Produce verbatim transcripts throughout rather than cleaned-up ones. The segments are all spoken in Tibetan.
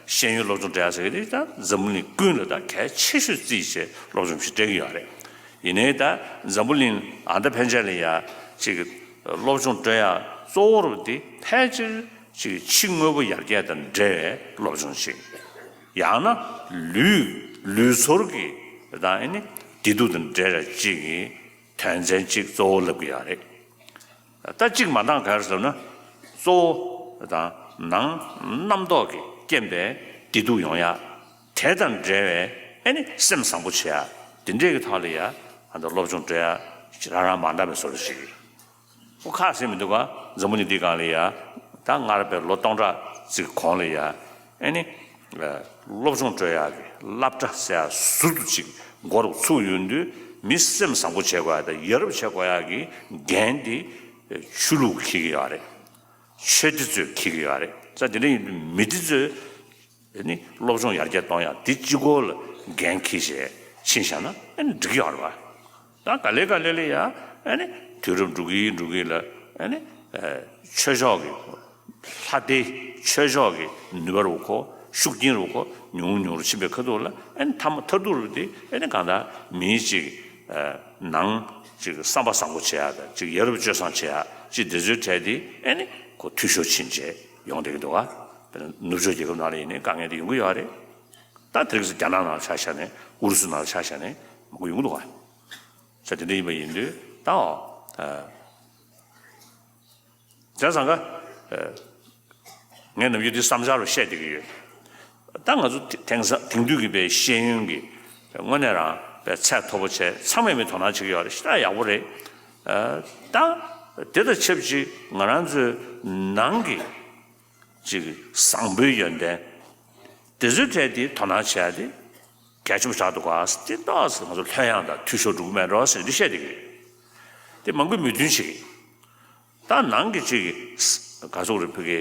ཤེས་ཡོན་སློབ་སྦྱོང་སྤྲད་ཡ་ཟེར་གྱི་དེ་ད་འཛམ་བུ་གླིང་ཀུན་ལ་ད་གལ་ཆེ་ཤོས་བརྩིས་བྱས་སློབ་སྦྱོང་ཞིག་སྤྲད་ཀྱི་ཡོད་རེད། ཡིན་ནའི་ད་འཛམ་བུ་གླིང་ཨ་མདའ་ཕན་ཆད་ལ་ཡ་ཅིག་སློབ་སྦྱོང་སྤྲད་ཡ་གཙོ་བོ་རུ་དེ་ཕལ་ཆེར་ཅིག་ཕྱི་དངོས་པོ་ཡར་རྒྱས་དང་འབྲེལ་བའི་སློབ་སྦྱོང་ཞིག་ཡང་ན་ལུས་ལུས་ཚོར་གྱི་ད་ཨ་ནི་བདེ་སྡུག་དང་འབྲེལ་བ་ཅིག་གི་དོན་ཚན་གཅིག་གཙོ་བོ་ལབ་ཀྱི་ཡོད་རེད། ད་གཅིག་མ་འདང་ག་རེ་ཟེར་ན། གཙོ་བོ་དང་ནང་རྣམ་རྟོག་གི་རྐྱེན་པས་བདེ་སྡུག་ཡོང་ཡ། དེ་དང་འབྲེལ་བའི་ཨེ་ནི་སེམས་བཟང་པོ་བྱེད་ཡ། དེ་འདྲས་ཀྱི་ཐོག་ལ་ཡ་ཨ་ད་སློབ་སྦྱོང་སྤྲད་ཡ་རང་རང་མ་འདང་བའི་བཟོ་འདྲ་ཞིག་ཨོ་ཁག་ཟིན་མི་འདུག་ག་འཛམ་བུ་གླིང་འདི་སྒང་ལ་ཡ། ད་སྔར་བས་ལོ་སྟོང་ཕྲག་ཅིག་གོང་ལ་ཡ། ཨེ་ནི། སློབ་སྦྱོང་སྤྲོད་ཡག་གི་སློབ་གྲྭ་ཟེར་ཡག་ཟུར་དུ་ཅིག་འགོ་རུ་ཚུགས་ཡོང་དུས་མི་སེམས་བཟང་པོ་བྱེད་དགོས་ཡག་དང་ཡ་རབས་བྱེད་དགོས་ཡག་གི་འགན་དེ་ཆོས་ལུགས་འཁྱེར་གྱི་ཡོད་རེད། ཆོས་སྡེ་ཚོས་འཁྱེར་གྱི་ཡོད་རེད། ས་དེ་འདྲ་ཡིན་དུས་མི་སྡེ་ཚོས་ཨེ་ནི་སློབ་སྦྱོང་ཡར་རྒྱས་གཏོང་ཡག་དེ་གཅིག་པོ་ལ་འགན་འཁྱེར་བྱས་ཕྱིན་བཞག་ན་ཨེ་ནི་འགྲིག་གི་ཡོད་རེད་བ། ད་ག་ལེ་ག་ལེ་ལ་ཡ་ཨེ་ནི་དུས་རབས་འགྲོ་གི་འགྲོ་གི་ལ་ཨེ་ནི་ཆོས་ཕྱོགས་ཀྱི་ལྷ་སྡེ་ཆོས་ཕྱོགས་ཀྱི་ནུས་པ་རུ་ཁོ་ཤུགས་རྐྱེན་རུ་ཁོ་ཉུང་ཉུང་རུ་ཕྱིན་པའི་ཁ་ཐུག་ལ་ཨེ་ནི་མཐའ་མ་མཐར་ཐུག་རུ་དེ་ཨེ་ནི་གང་ལྟར་མིའི་ཅིག་ནང་ཅིག་བསམ་པ་བཟང་པོ་བྱེད་ཡག་དང་ཅིག་ཡ་རབས་སྤྱོད་བཟང་བྱེད་ཡག་ཅིག་དེ་ཚོའི་གྲས་དེ་ཨེ་ནི་ཁོ་འཐུས་ཤོར་ཕྱིན་བྱས་ཡོང་བསྡད་ཀྱི་འདུག་ག་དཔེར་ན་ནུབ་ཕྱོགས་རྒྱལ་ཁབ་ནང་ལ་ཡིན་ནའི་དཀའ་ངལ་དེ་ཡོང་གི་ཡོད་རེད། ད་དེ་རིང་སང་རྒྱ་ནག་ནང་ཆ་བཞག་ནས་ཨུ་རུ་སུ་ནང་ཆ་བཞག་ནས་མང་པོ་ཡོང་གི་འདུག་ག་ས་དེ་འདྲ་ཡིན་པ་ཡིན་དུས་ད་ཨོ། བྱས་ཙང་ཀ་ངས་ནམ་རྒྱུན་འདི་བསམ་འཆར་རུ་བཤད་བསྡད་ཀྱི་ཡོད། ད་ང་ཚོ་དེང་སང་དེང་དུས་ཀྱི་པའི་ཤེས་ཡོན་གྱི་དངོས་གནས་རང་པའི་ཚད་མཐོ་པོ་བྱས་ཚང་མས་མི་དོ་སྣང་བྱེད་ཀྱི་ཡོད་རེད། ཞེ་དྲག་ཡག་པོ་རེད། ད་དེ་དང་ཆབས་ཅིག་ང་རང་ཚོའི་ནང་གི་ཅིག་བཟང་པོའི་ཡོན་ཏན་དེ་ཚོའི་གྲས་དེ་དོ་སྣང་བྱས་ཏེ་གལ་ཆེན་པོ་ཆགས་འདུག་ག་དེ་ཏོག་ཙམ་ང་ཚོ་ལྷོད་ཡངས་དང་འཐུས་ཤོར་འགྲོ་གི་མེད་འགྲོ་ཟེར་འདི་བཤད་བསྡད་ཀྱི་རེད། དེ་མང་པོས་མོས་མཐུན་བྱེད་ཀྱི། ད་ནང་གི་ཅིག་ག་ཟེར་རེད་ཕ་གི་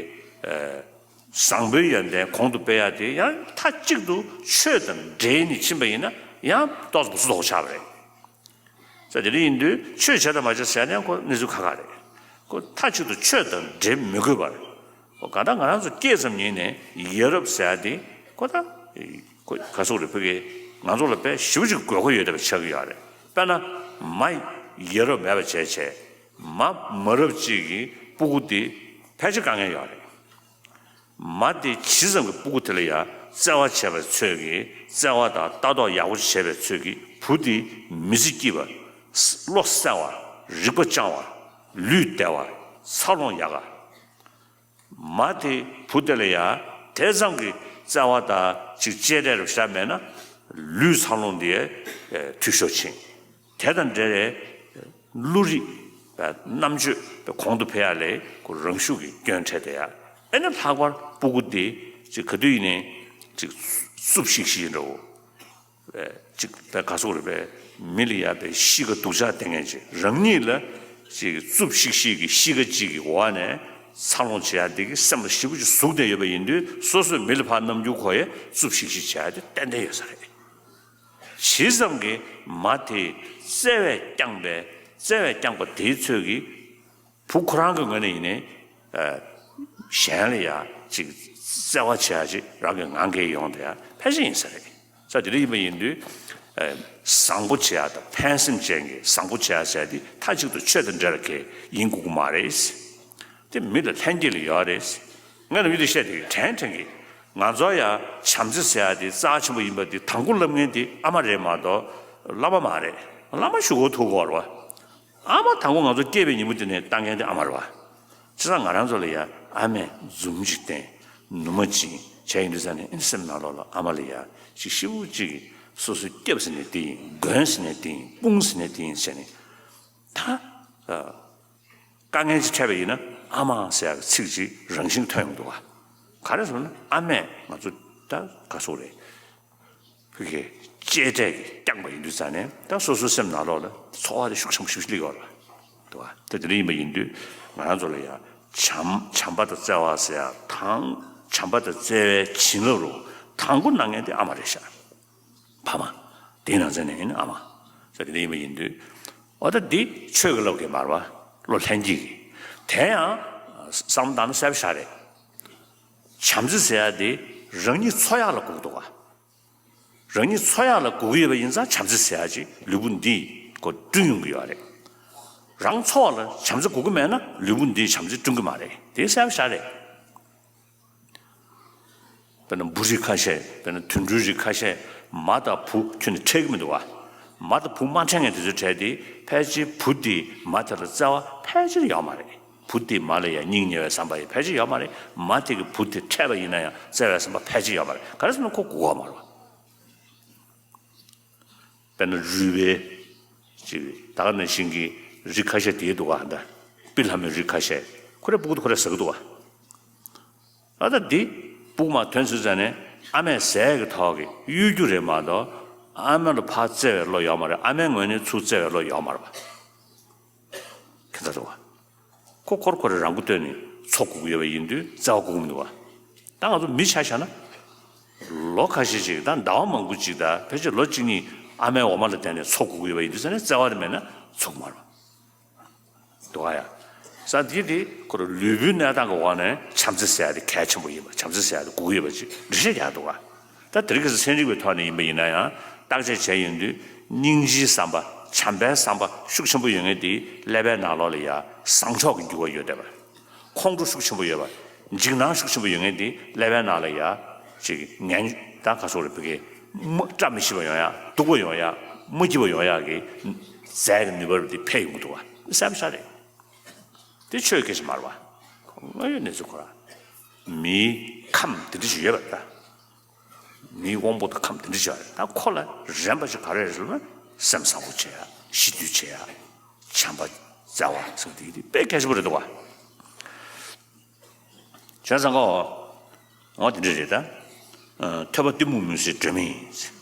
བཟང་པོའི་ཡོན་ཏན་གོང་དུ་སྤེལ་ཡ་དེ་ཡང་མཐའ་གཅིག་ཏུ་ཆོས་དང་འབྲེལ་ནས་ཕྱིན་པ་ཡིན་ན་ཡང་ཏོག་ཙམ་བུ་སུ་དོག་ཆགས་པ་རེད། ས་དེ་འདྲ་ཡིན་དུས་ཆོས་བྱས་དང་མ་བྱས་ཟེར་ན་ཁོ་གནས་ཚུལ་ཁག་ཁག་རེད། ཁོ་མཐའ་གཅིག་ཏུ་ཆོས་དང་འབྲེལ་མི་དགོས་པར། ཁོ་གང་ལྟར་ང་རང་ཚོ་སྐྱེས་ཙམ་ཉིད་ནས་ཡ་རབས་ཟེར་ཡ་དེ་ཁོ་ད་ཁོ་ག་ཟེར་རེད་ཕ་གི་ང་ཚོ་ལ་དཔེ་ཞེ་པོ་ཅིག་དགོས་མཁོ་ཡོད་བསྡད་པ་ཆགས་ཀྱི་ཡོད་རེད། དཔེར་ན་མ་ཡ་རབས་མེད་པ་བྱས་བྱས་མ་མ་རབས་ཅིག་གི་སྤུ་གུ་དེ་ཕལ་ཆེར་དཀའ་ངལ་ཡོད་རེད། མ་དེ་ཇི་ཙམ་གྱི་སྤུ་གུ་དེ་ལ་ཡང་བརྩེ་བ་བྱས་པའི་ཚོད་ཀྱིས་བརྩེ་བ་དང་ལྟ་རྟོག་ཡག་པོ་བྱས་པའི་ཚོད་ཀྱིས་བུ་དེ་མི་ཚེ་སྐྱིད་པ། བློ་གསལ་བ། རིག་པ་སྐྱང་བ། ལུས་བདེ་བ། འཚར་ལོངས་ཡག་ག་མ་དེ་བུ་དེ་ལ་ཡང་དེ་ཙམ་གྱི་བརྩེ་བ་དང་ཅིག་གཅེས་སྤྲས་རུ་བཞག་མེད་ན་ལུས་འཚར་ལོངས་དེ་འཐུས་ཤོར་ཕྱིན། དེ་དང་འབྲེལ་བའི་བློ་རིག་པའི་རྣམ་དཔྱོད་པའི་གོང་དུ་འཕེལ་ཡ་ལས་ཁོ་རང་ཤུགས་ཀྱིས་སྐྱོན་འཕྲད་བསྡད་ཡ། ཨེ་ནི་ལྷག་པར་སྤུ་གུ་འདི་ཅིག་ག་དུས་ཡིན་ནའི་ཅིག་རྩུབ་ཤིག་ཤིག་ཡིན་འགྲོ། ཅིག་པའི་ག་ཟེར་རེད་པས་མི་ལ་ཡ་པའི་གཤིས་ཀ་སྡུག་ཅག་བསྟན་མཁན་ཅིག་རང་ཉིད་ལ་ཅིག་རྩུབ་ཤིག་ཤིག་གི་གཤིས་ཀ་ཅིག་གི་འོག་ནས་འཚར་ལོངས་བྱེད་ཡ་འདི་གི་སེམས་ལ་ཞེ་པོ་ཅིག་ཟུག་བསྡད་ཡོད་པ་ཡིན་དུས་སོ་སོས་མི་ལ་ཕར་རྣམ་འགྱུར་གོ་ཡ་རྩུབ་ཤིག་ཤིག་བྱེད་ཡ་དེ་ཏན་ཏན་ཡོད་ས་རེད། ཇི་ཙམ་གྱི་མ་དེ་བརྩེ་བས་བསྐྱངས་པའི་བརྩེ་བས་བསྐྱངས་པ་དེའི་ཚོད་ཀྱིས་བུ་ཁོ་རང་གི་ངོས་ནས་ཡིན་ནའི་གཞན་ལ་ཡ་ཅིག་བརྩེ་བ་བྱེད་ཡ་ཅིག་རང་གི་ངང་གིས་ཡོང་བསྡད་ཡ་ཕལ་ཆེར་ཡིན་ས་རེད། ས་དེ་འདྲ་ཡིན་པ་ཡིན་དུས་བཟང་པོ་བྱེད་ཡ་དང་ཕན་སེམས་ཅན་གྱི་བཟང་པོ་བྱེད་ཡ་ཟེར་ཡ་དེ་མཐའ་གཅིག་ཏུ་ཆོས་དང་འབྲེལ་བ་གི་ཡིན་དགོས་ཀྱི་མ་རེད། དེ་མི་ལ་ལྷན་སྐྱེས་ལ་ཡོད་རེད། ང་ལ་མི་དེ་བཤད་དེ་དྲན་དྲན་གི་ང་ཚོ་ཡ་བྱམས་བརྩེ་ཟེར་ཡ་དེ་རྩ་ཆེན་པོ་ཡིན་པ་དེ་དང་པོ་ལབ་མཁན་དེ་ཨ་མ་རེད་མ་གཏོགས་བླ་མ་མ་རེད། བླ་མ་ཞུ་གོ་ཐུག་གོ་རེད་བ། ཨ་མ་དང་པོ་ང་ཚོ་སྐྱེས་པའི་ཉིན་མོ་དེ་ནས་ལྟ་མཁན་དེ་ཨ་མ་རེད་བ། བྱས་ཙང་ང་རང་ཚོ་ལ་ཡ་ཨ་མས་འཛུམ་ཅིག་བསྟན། ནུ་མ་བྱིན་བྱས་ཡིན་དུས་ཙང་ནས་ཨེ་སེམས་ནང་ལོགས་ལ་ཨ་མ་ལ་ཡ་ཅིག་ཤི་བོ་ཅིག་གིས་སོ་སོ་སྐྱབས་ཟེར་ནས་དེ་ཡིན། མགོན་ཟེར་ནས་དེ་ཡིན། དཔུང་ཟེར་ནས་དེ་ཡིན་ཟེར་ནས་ད། དཀའ་ངལ་ཅིག་འཕྲད་པ་ཡིན་ན་ཨ་མ་ཟེར་ཡག་གི་ཚིག་ཅིག་རང་བཞིན་ཐོན་ཡོང་གི་འདུག་བ། ག་རེ་ཟེར་ན་ཨ་མས་ང་ཚོ་ད་ག་ཟེར་རེད། ཕ་གིའི་གཅེས་སྤྲས་ཀྱིས་བསྐྱངས་པ་ཡིན་དུས་ཙང་ནས་ད་སོ་སོའི་སེམས་ནང་ལོགས་ལ་ཚོར་བ་དེ་ཤུགས་ཆེན་པོ་ཞེ་པོ་ཅིག་སླེབས་ཡོད་རེད་བ། འདུག་བ། ད་དེ་འདྲ་ཡིན་པ་ཡིན་དུས་ང་རང་ཚོ་ལ་ཡང་བྱམས་བྱམས་པ་དང་བརྩེ་བ་ཟེར་ཡག་དང་བྱམས་པ་དང་བརྩེ་བའི་བྱིན་རླབས་རུ་དང་པོ་གནང་མཁན་དེ་ཨ་མ་རེད་ཤག་ཕ་མ། དེའི་ནང་ཚན་ནས་ཡིན་ཨ་མ། ཟེར་དེ་འདྲ་ཡིན་པ་ཡིན་དུས། འོ་ད་འདི་ཆོས་ཀྱི་བསླབ་མཁན་མ་རེད་བ། བློ་ལྷན་སྐྱེས་ཀྱི། དེ་ཡང་བསམ་བློ་བཏང་ན་གསལ་པོ་ཞེ་དྲག་རེད། བྱམས་བརྩེ་ཟེར་ཡག་དེ་ རང་ཉིད་འཚོ་ཡག་ལ་སྒུག་འདུག་ག་རང་ཉིད་འཚོ་ཡག་ལ་སྒུག་གི་ཡོད་པ་ཡིན་ཙང་བྱམས་བརྩེ་ཟེར་ཡག་ཅིག་ལུས་པོ་འདིས་ཁོ་བསྐྲུན་ཡོང་གི་ཡོད་རེད། རང་འཚོ་བ་ལ་བྱམས་བརྩེ་དགོས་ཀྱི་མེད་ན་ལུས་པོ་འདིས་བྱམས་བརྩེ་བསྐྲུན་གྱི་མ་རེད། དེ་གསལ་པོ་ཤར་རེད། དཔེར་ན་འབུ་རིགས་ཁ་ཤས། དཔེར་ན་དུད་འགྲོའི་རིགས་ཁ་ཤས་མ་དང་བུ་ཁྱོན་ནས་ཕྲད་ཀྱི་མི་འདུག་བ། མ་དང་བུ་མ་ཕྲད་མཁན་དེ་ཚོའི་གྲས་དེ་ཕལ་ཆེར་བུ་དེས་མ་དེ་ལ་བརྩེ་བ་ཕལ་ཆེར་ཡོད་མ་རེད། བུ་དེས་མ་ལ་ཡང་སྙིང་ཉེ་བའི་བསམ་པ་ཡང་ཕལ་ཆེར་ཡོད་མ་རེད། མ་དེ་གིས་བུ་དེ་ཕྲད་པ་ཡིན་ན་ཡང་བརྩེ་བའི་བསམ་པ་ཕལ་ཆེར་ཡོད་མ་རེད། ག་རེ་ཟེར་ན་ཁོ་སྒུག་པ་མ་རེད་བ། དཔེར་ན་རུས་སྦལ་ཅིག་ད་ག་ནང་བཞིན་གྱི་རིགས་ཁ་ཤས་དེ་འདུག་ག་ད་པི་ལྷ་མོའི་རིགས་ཁ་ཤས་ཁོ་རའི་སྤུ་གུ་དེ་ཁོ་རས་ཟ་གི་འདུག་ག་ཨ་ད་འདི་སྤུ་གུ་མར་ཐོན་ཚར་ཙང་ནས་ཨ་མས་ཟས་ཀྱི་ཐོག་གིས་གཡོས་རྒྱུ་རེད་མ་གཏོགས་ཨ་མ་ལ་ཕར་བརྩེ་བའི་བློ་ཡོད་མ་རེད། ཨ་མའི་ངོས་ནས་ཚུར་བརྩེ་བའི་བློ་ཡོད་མ་རེད་པ། ཁྱེད་ཚ་འདུག་ག་ཁོ་ཁོར་ཁོ་རང་རང་མགོ་བཏོན་ནས་འཚོ་དགོས་ཀྱི་ཡོད་པ་ཡིན་དུས་བརྩེ་བ་དགོས་ཀྱི་མི་འདུག་ག་ད་ང་ཚོ་མི་ཆ་བཞག་ན། ལོ་ཁ་ཤས་ཅིག་ད་ཟླ་བ་མང་པོ་ཅིག་ད་ཕལ་ཆེར་ལོ་གཅིག་གཉིས་ཨ་མའི་འོ་མ་ལ་བརྟེན་ནས་འཚོ་དགོས་ཀྱི་ཡོད་པ་ཡིན་དུས་ཙང་ནས་བརྩེ་བ་དེ་མེད་ན་འཚོ་གི་མ་རེད་པ། འདུག་ག་ཡ། ས་འདི་དེ་ཁོ་རང་ལུས་པོའི་གནས་སྟངས་ཀྱི་འོག་ནས་བྱམས་བརྩེ་ཟེར་ཡ་དེ་གལ་ཆེན་པོ་ཡིན་པ། བྱམས་བརྩེ་ཟེར་ཡ་དེ་དགོས་ཀྱི་ཡོད་པ་ཅིག་འགྲེལ་བཤད་རྒྱག་འདུག་ག་ད་དེ་རིང་ཁ་སང་ཚན་རིག་པའི་ཐོག་ནས་ཡིན་པ་ཡིན་ན་ཡང་བརྟག་དཔྱད་བྱས་ཡོང་དུས་སྙིང་རྗེའི་བསམ་པ། བྱམས་པའི་བསམ་པ་ཤུགས་ཆེན་པོ་ཡོད་མཁན་དེ་ཀླད་པའི་ནང་ལོགས་ལ་ཡ་བཟང་ཕྱོགས་ཀྱི་འགྱུར་བ་ཡོད་བསྡད་པ། ཁོང་ཁྲོ་ཤུགས་ཆེན་པོ་ཡོད་པ། འཇིགས་སྣང་ཤུགས་ཆེན་པོ་ཡོད་མཁན་དེ་ཀླད་པའི་ནང་ལ་ཡ་ཅིག་ངན་ད་ག་སོགས་རེད་བི་གེ་མ་བཀྲ་མི་ཤིས་པ་ཡོང་ཡ། སྡུག་པ་ཡོང་ཡ། མ་སྐྱིད་པ་ཡོང་ཡ་གི་རྫས་ཀྱི་ནུས་པ་དེ་འཕེལ་ཡོང་གི་འདུག་ག་གསལ་པོ་ཤར་རེད། དེ་ཆོས་སྐད་ཆ་མ་རེད་པ། དངོས་ཡོད་གནས་ཚུལ་ཁོ་ར། མིའི་ཁམས་དེ་འདྲ་ཞིག་ཡོད་པ་རེད་ད། མིའི་དབང་པོ་དང་ཁམས་དེ་འདྲ་ཞིག་ཡོད་རེད་ད། ཁོ་ལ་རན་པ་ཞིག་ག་རེ་རེད་ཟེར་ན་སེམས་བཟང་པོ་བྱེད་ཡ། ཞི་དུལ་བྱེད་ཡ། བྱམས་པ་བརྩེ་བ་ཟེར་བ་དེ་དེ་དཔེ་གལ་ཆེན་པོ་རེད་འདུག་ག་བྱས་ཙང་ཀོ། འོ་དེ་འདྲ་རེད་ད། ཨ། ཐོས་པ་གཏི་མུག་མུན་སེལ་སྒྲོན་མེ་ཡིན།